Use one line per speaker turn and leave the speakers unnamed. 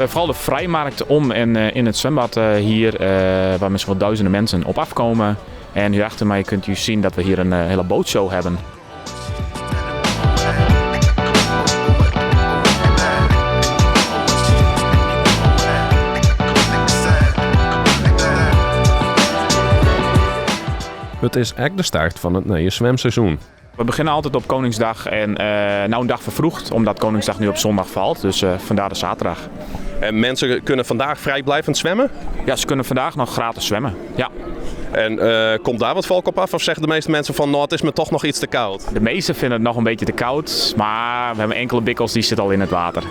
Vooral de vrijmarkt om en in het zwembad hier, waar misschien wel duizenden mensen op afkomen. En hier achter mij kunt u zien dat we hier een hele bootshow hebben.
It is ek de start fan it nije swimseizoen.
We beginnen altijd op Koningsdag en nou een dag vervroegd, omdat Koningsdag nu op zondag valt. Dus vandaar de zaterdag.
En mensen kunnen vandaag vrijblijvend zwemmen?
Ja, ze kunnen vandaag nog gratis zwemmen. Ja.
En komt daar wat volk op af of zeggen de meeste mensen van nou, het is me toch nog iets te koud?
De meesten vinden het nog een beetje te koud, maar we hebben enkele bikkels die zitten al in het water.